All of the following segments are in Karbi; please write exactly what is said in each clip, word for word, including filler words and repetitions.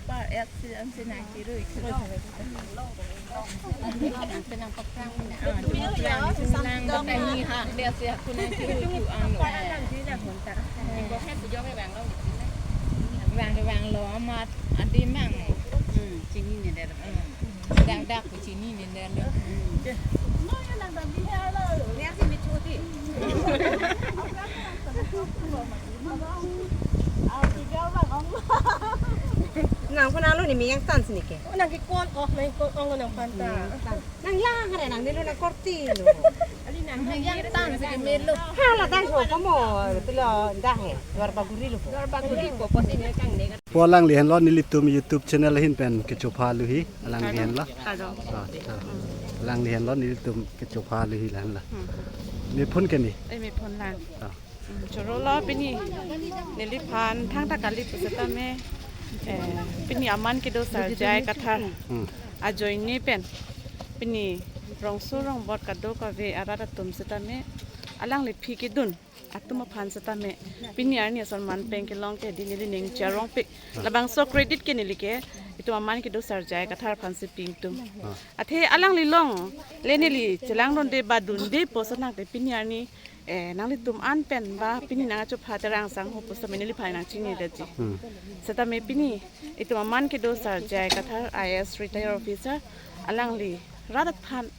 Par et si an si nang kiru ikru. Penang paprang na. Ah, penang paprang si lang ta ni ha dia si aku nang kiru ikru ang lo. Bang bang lo amat adi mang. Hmm, chini ne der. Hmm. Dak dak ko chini ne der lo. Nang pun alo ni miyang tan sini ke. Oh, nang ki call, oh, nang call, oh, nang panta. Nang lang hare nang nilo nang korti lo. Nang yang tan si ke melo. Hala tan ho komo pilo dah he. Duar Bagori lo. Duar Bagori po posi ne kang ne. Po alangli henlo nelitum YouTube channel ahin pen kechopha luhi alangli henlo. Ado. Ah, ah. Alangli henlo nelitum kechopha luhi la henlo. Hmm. Me phone ke ni? Eh, me phone lang. Ah. Hmm, choro lo pini neliphan thangta kali pusitame, eh, pini aman kedo Sarjai Kathar. Hmm. Ajoine pen pini rongso rongbot kadokave arat atum sitame alangli phi kedun atum aphan sitame pini arni ason man pen kelong ke dini dini ning charong pik. Labangso credit ke neli ke itum aman kedo Sarjai Kathar aphan si pingtum. Ah. Athe alangli longle neli chelangdunde ba dunde pusi nangte pini arni, eh, nanglitum an pen ba pini nang achopha Terang Sangho pusi neliphan nang chini daji. Hmm. Sitame pini itum aman kedo Sarjai Kathar I A S retired officer alangli rat aphan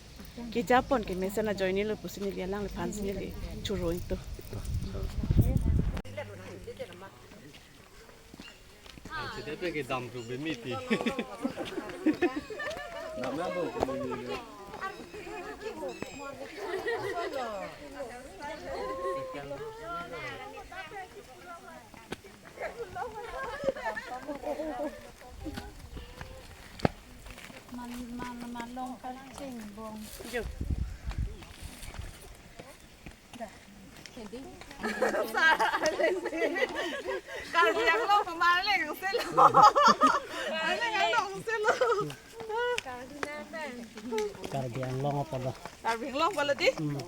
kejapon kemesen ajoine lo pusi neli alangliphan si neli choro ingtung. Mal, mal, malong kalcheng bong. Jo. Karbi Anglong pamaleng selo. Maleng Anglong selo. Karbi Anglong apa lo? Karbi Anglong apa lo di? Hmm.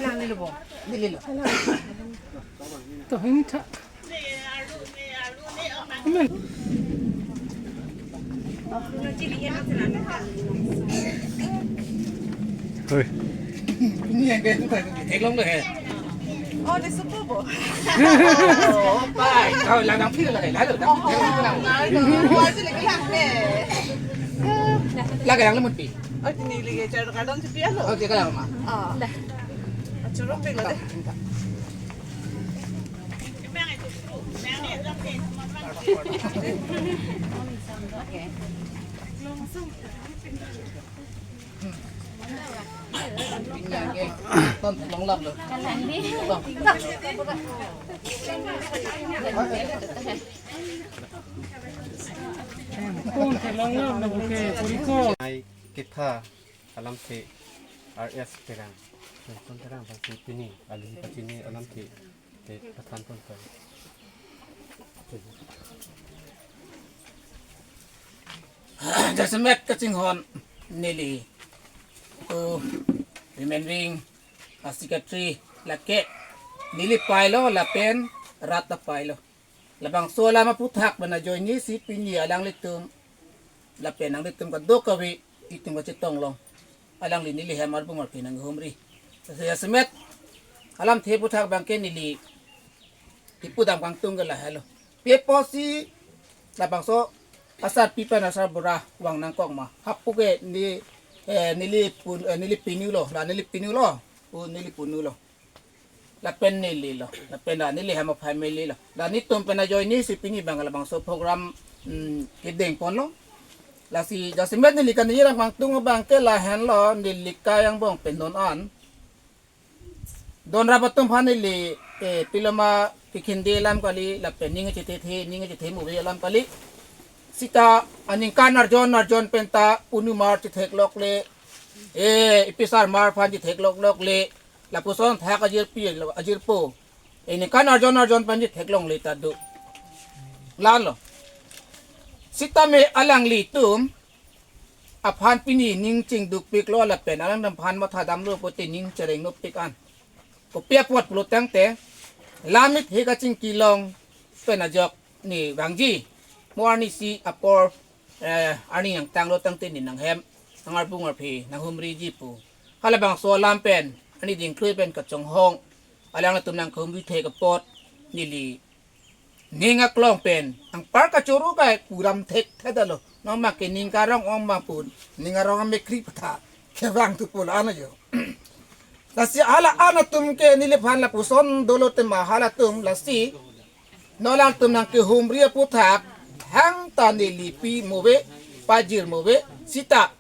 Lang nilo bo. Nililo. To hini tha. Amen. Hoi. Ini yang dia tu kan, teklong deh. Oh, dia supu bo. Oh, pai. Oh, lang nang phi lagi, lang nang phi lagi. Oh, aja lagi lang deh. Lagi lang lemut pi. Oh, ini lagi cara kadang sepi alo. Oh, dia kalang ma. Oh. Acurup pik lagi. Ai ketha alamthe R S Terang. Johnson Terang aphan si pini alangli pachini alamthe te pathan pon kali. Jasemet kachinghon neli, oh, remaining a secretary lake neli pailo lapen rat ta pailo. Labangso alam aphuthak pen ajoine si pini alanglitum lapen nanglitum kadokave itum kachetong long. Alangli neli hem arbung arpi nang humri. Jasemet alamthe aphuthak abang ke neli kipu dam kangtung ke lahelo. Pi apotsi labangso asarpi pen asarbura vang nangkok ma. Hapu ke ni, eh, neli pun, eh, neli pinu lo, la neli pinu lo, pu neli punu lo. Lapen neli lo, lapen la neli hem a-family lo. La netum pen ajoine si pini abang labangso program, mm, kedeng pon lo. Lasi jasemet neli kaningje dam kangtung abang ke lahenlo, neli kayang bong pen non an. Don rap atum aphan neli, eh, piloma kikhinde alam kali, lapen ning chethe the, ning chethe muve alam kali. Sita aningkan arjon arjon pen ta punu mar chetheklongle, eh, ipisar mar aphan chetheklongle, lapuson thak ajirpi, ajirpo. Aningkan arjon arjon pen chetheklongle ta do. Lalo. Sitame alanglitum aphan pini ning chingdukpiklo lapen alangtum aphan mathadamlo pulote ning cherengnopik an. Kopi apot pulo tangte, lamit he kachingki along pen ajok ne vangji. Mo arnisi apor, eh, arni nangtanglo tangte ne nanghem, nangarpu ngarphi, nanghumriji pu. Halabangso alam pen, arni dingklui pen kachonghong, alanglitum nangkahumri thek apot, neli ning aklong pen, anpar kachoro bai kuram thekthedetlo. Nonma ke ning karong ong ma pu, ning arong amekri patha kevang tu pulo ano jo. Lasi hala an atum ke neliphan lapuson dolo tema halatum lasi. Non alangtum nangkehumri aputhak, thangta neli pi move, pajir move, sita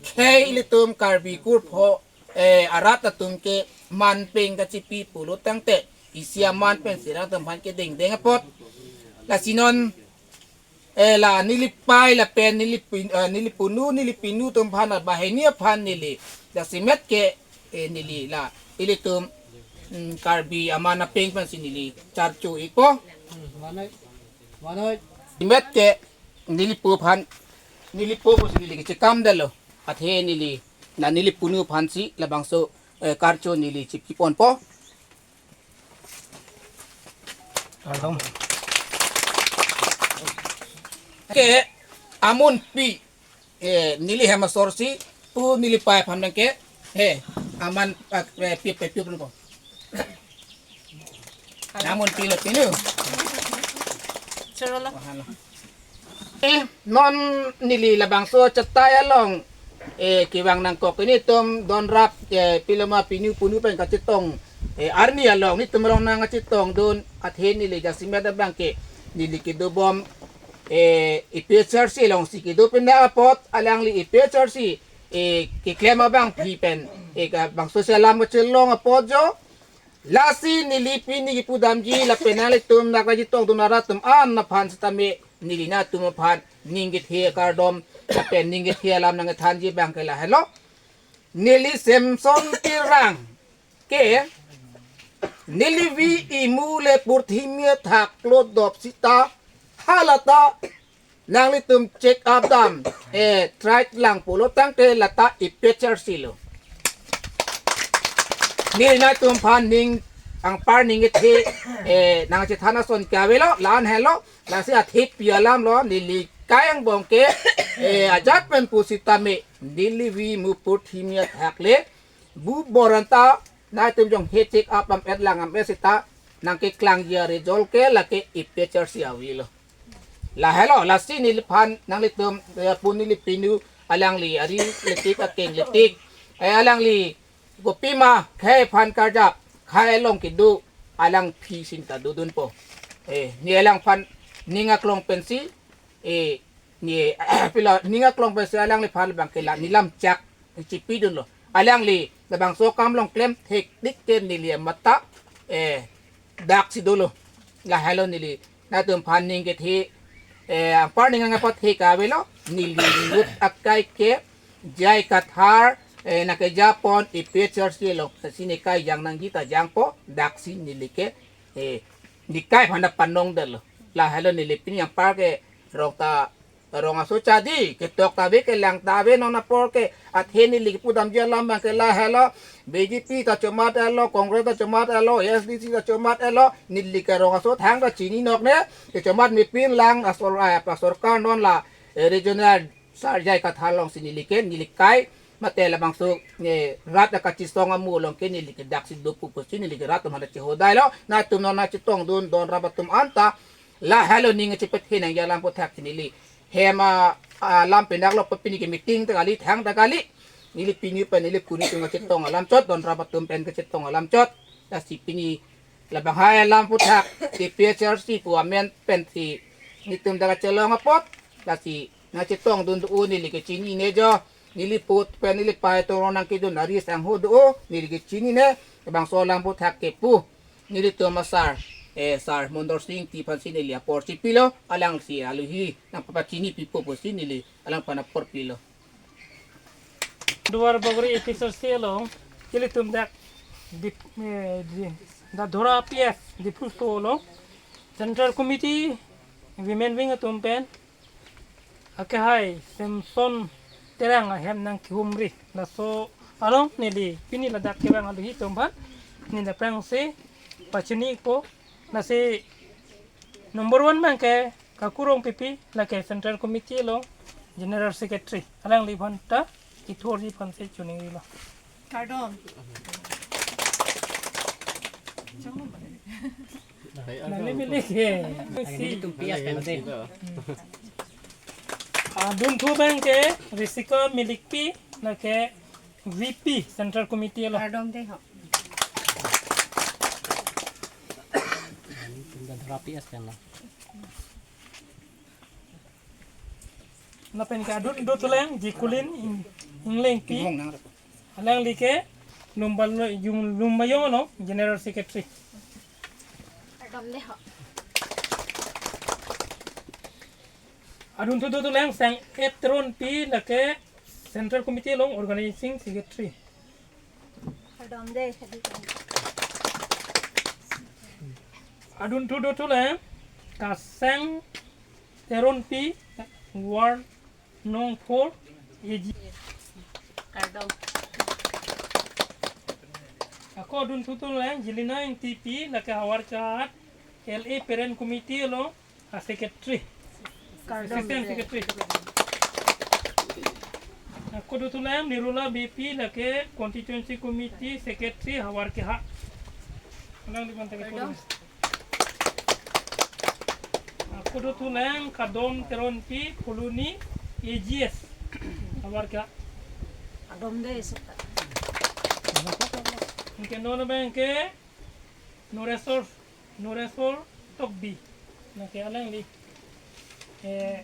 khei ilitum Karbi kurpho, eh, arat atum ke manpeng kachipi pulo tangte, isi aman pen si alangtum aphan kedengdeng apot. Lasi non, eh, la neli pai lapen neli pin-, eh, neli punu, neli pinu atum aphan, banghini aphan neli jasemet ke, eh, neli la ilitum, mm, Karbi aman apeng pen si neli charcho-ikpo. Jasemet ke neli po aphan, neli po pusi neli kechekam detlo. Athe neli, na neli punu aphan si labangso, eh, karcho neli chipiponpo. Kardom. Ke amun pi, eh, neli hem asor si pu neli pai aphan ke, eh, aman, eh, pi, pi, pi, pi, pi. Amun pilo pinu. Choro lo. Wahala. Eh, non neli labangso chetai along, eh, kevang nangkok nelitum donrap, eh, piloma pinu punu pen kachetong, eh, arni along nelitum rong nangkachetongdun athe neli jasemet abang ke neli kedobom, eh, A P H L C alongsi kedo pen apot alangli A P H L C, eh, keklem abangpi pen, eh, ka bangso si alam kachelong apot jo. Lasi neli pini kipudamji lapen nanglitum nangkachetongdun arat atum an aphan sitame neli nangtum aphan ning kethe akardom lapen ning kethe alam nangkethanji abang ke lahelo. Neli Semson Terang ke neli vi imu le purthimi athak lo dop sita halata nanglitum check up dam, eh, try lang pulo tangte lata A P H L C lo. Neli nangtum aphan ning anpar ning kethe, eh, nangchethan ason ke avelo, la-an helo, lasi athe pi alam lo, neli kai angbong ke, eh, ajat pen pusitame, neli vi imu purthimi athak le, bu boranta, nangtum jong he check up am et lang am et sita, nangkeklangji aresult ke lake A P H L C avelo. Lahelo, lasi neliphan nanglitum, eh, pu neli pinu alangli ari letik akeng letik. Eh, alangli kopima khei aphan karjap, khei along kedo, alangphi sinta dodunpo. Eh, ne alangphan ning aklong pensi, eh, ne pilo ning aklong pensi alangliphan abang ke la nelam chak chipidunlo. Alangli labangso akam along klemthekdik ke neli amatha, eh, daksi dolo. Lahelo neli nangtum aphan ning kethe, eh, anpar ning angapathe ke avelo, neli inut akai ke J I Kathar, eh, nangkejapon A P H L C along si ne kai jang nangji ta jangpo, daksi neli ke, eh, ne kai aphan ta panong detlo. Lahelo neli pini anpar ke rong ta rong aso chadi, ketok ta ave, kelang ta ave, non apor ke athe neli kipudamji alam abang ke lahelo, B J P ta chomat-etlo, Congress ta chomat-etlo, A S D C ta chomat-etlo, neli ke rong aso thangta chini nok ne, kechomat mepin lang asor, ah, asorkar non la, eh, regional sar J I Kathar alongsi neli ke, neli kai, mate labangso, eh, rat akachisong amu along ke neli ke daksi dopo pusi neli ke rat atum aphan ta chehodailo, nangtum non nangchetongdun donrap atum anta, lahelo ning chepet he nangji alam aputhak si neli hem a, alam penaklo pu pini ke meeting ta kali, thang ta kali. Neli pini pen neli punu atum kachetong alam chot, donrap atum pen kachetong alam chot. Lasi pini labang hai alam aputhak, A P H L C pu amen pensi netum ta kachelong apot. Lasi nangchetongdun do-o neli ke chinine jo. Neli put pen neli pai toro nangkedun ari sangho do-o neli ke chinine. Labangso alam aputhak kepu nelitum asar, eh, sar Mondor Sing Ingti aphansi neli apor chipilo, alangsi aluhi nangpapachini pipo pusi neli alangphan apor pilo. Duarbagori A P H L C along, ilitum dak Dip-, eh, di-, Dadhora P F, Diphu Store along, Central Committee, Women Wing atum pen, Akehai Samson Terang ahem nangkehumri. Laso along neli pini ladak kevang aluhi atum aphan neli aphrangsi pachini-ikpo. Lasi number one abangke Kaku Rongpipi, lake Central Committee along General Secretary. Alangliphan ta kethurji aphansi choningrilo. Kardom. Nangli milik he. Nangli tum pias kan de. Adunthu abangke Risika Milikpi, lake V P Central Committee along. Kardom de ho. Tum dan rapi as kan la. Lapen ke adunthu thulang Jikulin Ing-, Inglengpi. Alangli ke Lumbalo-, Yung-, Lumbayong along General Secretary. Kardom de ho. Adunthu dothulang Sang-et Teronpi, lake Central Committee along Organizing Secretary. Kardom de, kardom. Adunthu dothulang Kasang Teronpi, Ward Nong four, A G. Kardom. Ako adunthu dothulang Jelina Ingtipi, lake Howraghat L A Parent Committee along a Secretary. Kardom. Assistant Secretary. Ako dothulang Nirula Beypi, lake Constituency Committee Secretary Howraghat. Alangliphan ta kethur. Kardom. Ako dothulang Kadom Teronpi, Phuloni A G S, Howraghat. Kardom de seta. Anke non abangke Noresor, Noresor Tokbi. Lake alangli, eh,